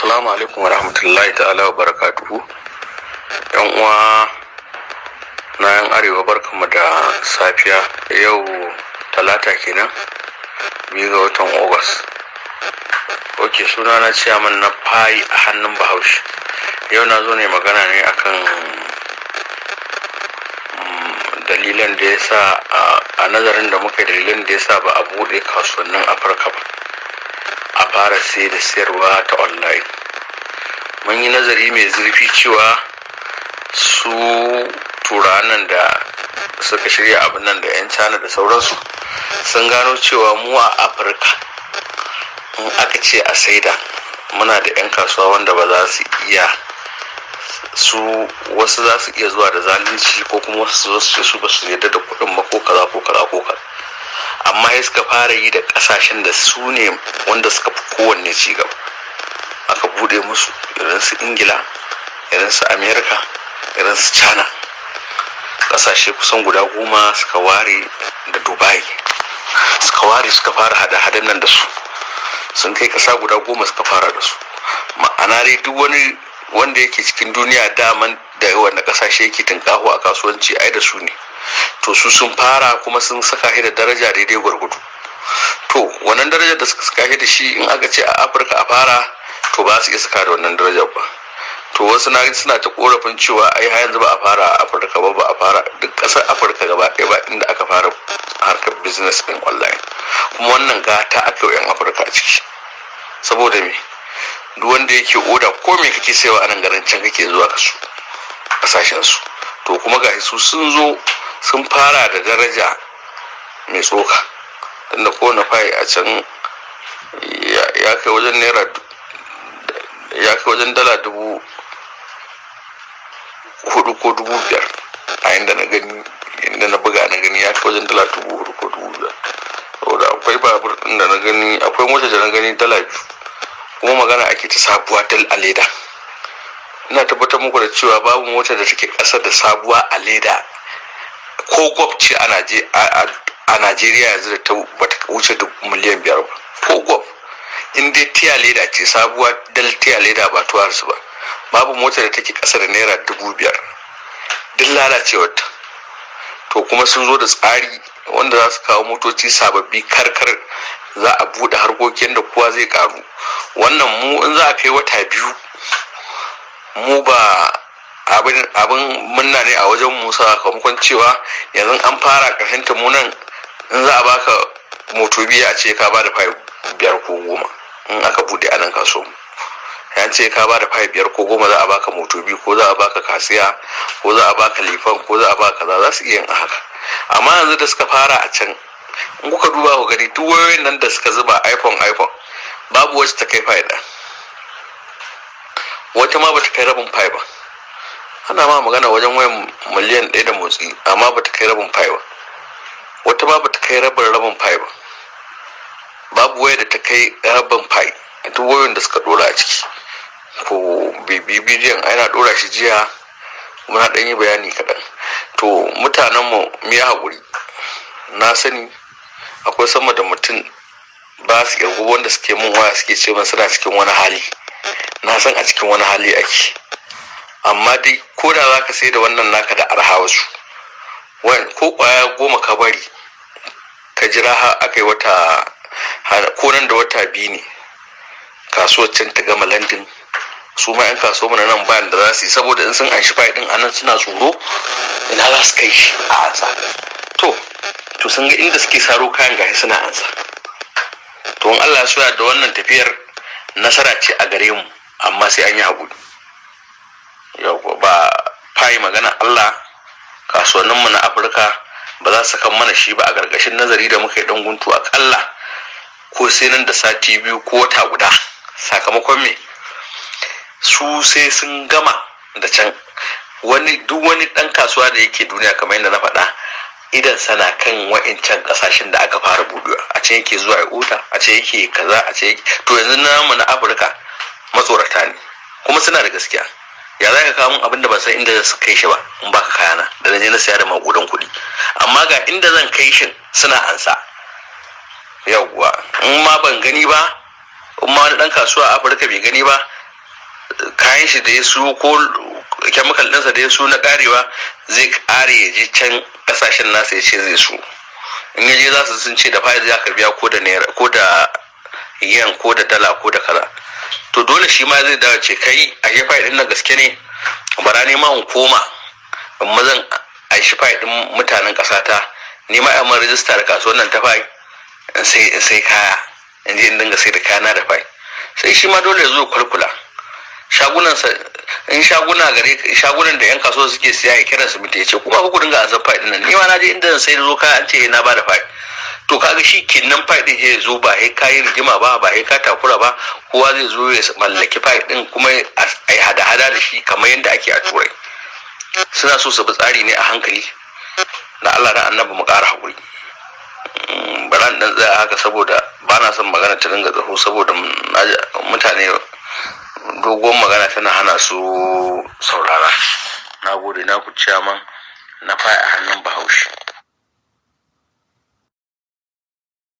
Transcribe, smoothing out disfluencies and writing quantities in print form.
Assalamu alaikum wa rahmatullahi ta'ala wa barakatuhu. Yan uwa na yan arewa, barkanmu da safiya. Yau Talata kenan, 2 ga watan Ogas. Ok, suna na ciyaman na Pi a hannun Bahaushe. Yau na zo ne magana ne akan dalilan da ya sa, a nazarin da muka yi, dalilan da ya sa ba a buɗe kasuwannin Afirka ba a fara sai da sayarwa ta online. Mun yi nazari mai zurfi cewa su turanan da suka shirya abin nan da 'yan China da sauransu sun gano cewa mu a Afirka, in aka ce a saida, muna da 'yan kasuwa wanda ba za su iya, su wasu za su iya zuwa da zalunci, ko kuma wasu su zo su ce su ba su yarda da kuɗin ba, ko kaza ko kaza ko kaza. Amma ya suka fara yi da ƙasashen da su ne wanda suka fi kowanne ci gaba, aka bude musu, irin su Ingila, irin su Amerika, irin su China. Ƙasashe kusan guda 10 suka ware da Dubai, suka ware suka fara hada-hadan nan da su. Sun kai ƙasa guda 10 suka fara da su. Ma'ana dai, duk wani wanda yake cikin duniya daman da wanda ƙasashe yake tunƙaho a kasuwanci, ai da su ne. To, su sun fara kuma sun saka shi da daraja daidai gwargwado. To, wannan darajar da suka saka shi da shi, in aka ce a Afirka a fara, to ba su iya saka da wannan darajar ba. To, wasu na suna ta korafin cewa ai har yanzu ba a fara a Afirka ba, ba a fara duk ƙasar Afirka gaba ɗaya ba inda aka fara harkar business ɗin online. Kuma wannan gata aka yi 'yan Afirka a ciki. Saboda me? Duk wanda yake oda, ko me kake sayawa a nan garin, can kake zuwa ka su kasashen su. To, kuma ga su sun zo sun fara da daraja mai tsoka, tunda kowane Pi a can ya kai wajen naira, ya kai wajen dala 4,000 ko 5,000. A inda na gani, inda na buga na gani, ya kai wajen dala 4,000 ko 5,000. Saboda akwai babur ɗin da na gani, akwai mota da na gani dala 2, kuma magana ake ta sabuwa dal a leda. Ina tabbatar muku da cewa babu mota da take ƙasa da sabuwa a leda, ko Golf ce a Najeriya yanzu, da ta bata wuce miliyan 5 ba. Ko Golf, in dai tiya leda ce, sabuwa dal tiya leda, ba tuwarsu ba, babu mota da take ƙasa da naira 5,000 duk lalacewar ta. To, kuma sun zo da tsari wanda za su kawo motoci sababbi karkar, za a buɗe harkokin da kowa zai karu. Wannan mu in za a kai wata 2, mu ba abin munna ne a wajen mu, sakamakon cewa yanzu an fara, ƙarshen ta mu nan in za a baka moto biyu, a ce ka ba da 5 ko 10. In aka buɗe a nan kasuwa, ya ce ka ba da 5 ko 10, za a baka moto biyu, ko za a baka kasiya, ko za a baka Lifan, ko za a baka kaza, za su iya yin haka. Amma yanzu da suka fara a can, in kuka duba ku gani, duk wayoyin nan da suka zuba, iPhone, iPhone, babu wacce ta kai Pi ɗaya. Wata ma bata kai rabin Pi ba. Ana ma magana wajen wayan miliyan 1 da motsi, amma bata kai rabin Pi ba. Wata ma bata kai rabin rabin Pi ba. Babu waya da ta kai rabin Pi a duk wayoyin da suka dora a ciki. Ko bibi bidiyon, ana dora shi jiya, muna ɗan yi bayani kaɗan. To, mutanenmu, mu yi haƙuri. Na sani akwai sama da mutum ba su kirgu wanda suke mun waya suke ce min suna cikin wani hali. Na san a cikin wani hali ake, amma dai ko da za ka sai da wannan naka da arha, wasu ko kwaya 10 ka bari ka jira har aka yi wata, ko nan da wata 2 ne, kasuwar can ta gama landing, su ma 'yan kasuwa mana nan bayan da za su yi, saboda in sun anshi Pi din anan, suna tsoro ina za su kai shi a ansa. To, sun ga inda suke saro kayan, gashi suna ansa. To, in Allah ya soya da wannan tafiyar nasara ce a gare mu, amma sai an yi haƙuri. Yau ba Pi magana Allah, kasuwanninmu na Afirka ba za su kan mana shi ba. A ƙarƙashin nazari da muka yi ɗan guntu, aƙalla ko sai nan da sati 2 ko wata guda. Sakamakon me? Su sai sun gama da can. Wani, duk wani ɗan kasuwa da yake duniya, kamar yadda na faɗa, idan sana kan wa'incan ƙasashen da aka fara buɗewa, a can yake zuwa ya oda, a can yake kaza, a can yake. To, yanzu namu na Afirka matsorata ne, kuma suna da gaskiya. Ya za ka kawo min abin da ban san inda su kai shi ba, in baka kayana da na je na siya da maƙudan kuɗi, amma ga inda zan kai shin suna ansa? Yawwa, in ma ban gani ba, in ma wani ɗan kasuwa a Afirka bai gani ba. Kayan shi da ya siyo ko chemical ɗinsa da ya siyo na karewa zai kare, ya je can kasashen nasa ya ce zai so. In ya je, za su sun ce da Pi za ka biya, ko da naira, ko da yen, ko da dala, ko da kaza. To dole shi ma zai dawo ce, "Kai, a Pi din na gaske ne, bara ne ma in koma in mazan a shi Pi din mutanen kasata, ni ma a rijista da kasuwan nan ta Pi, in sai kaya, in je in dinga sai da kayana da Pi." Sai shi ma dole ya zo kwalkula shagunansa. In shaguna gare shagunan da yan kasuwa suke siya, ya kira su mutu, ya ce, "Kuma ku dinga ansan Pi din nan, ni ma na je inda sai zo kaya an ce na bada Pi." To kaga shi kenan, Pi din ya zo, ba sai kayi rigima ba, ba sai ka takura ba. Kowa zai zo ya mallaki Pi din kuma a yi hada-hada da shi kamar yadda ake a Turai. Suna so su bi tsari ne a hankali. Na Allah na Annabi, mu ƙara haƙuri. Bara dan tsaya haka saboda ba na son magana ta dinga tsaho, saboda mutane doguwar magana tana hana su saurara. Na gode, na ku ciyaman na Pi a hannun Bahaushe.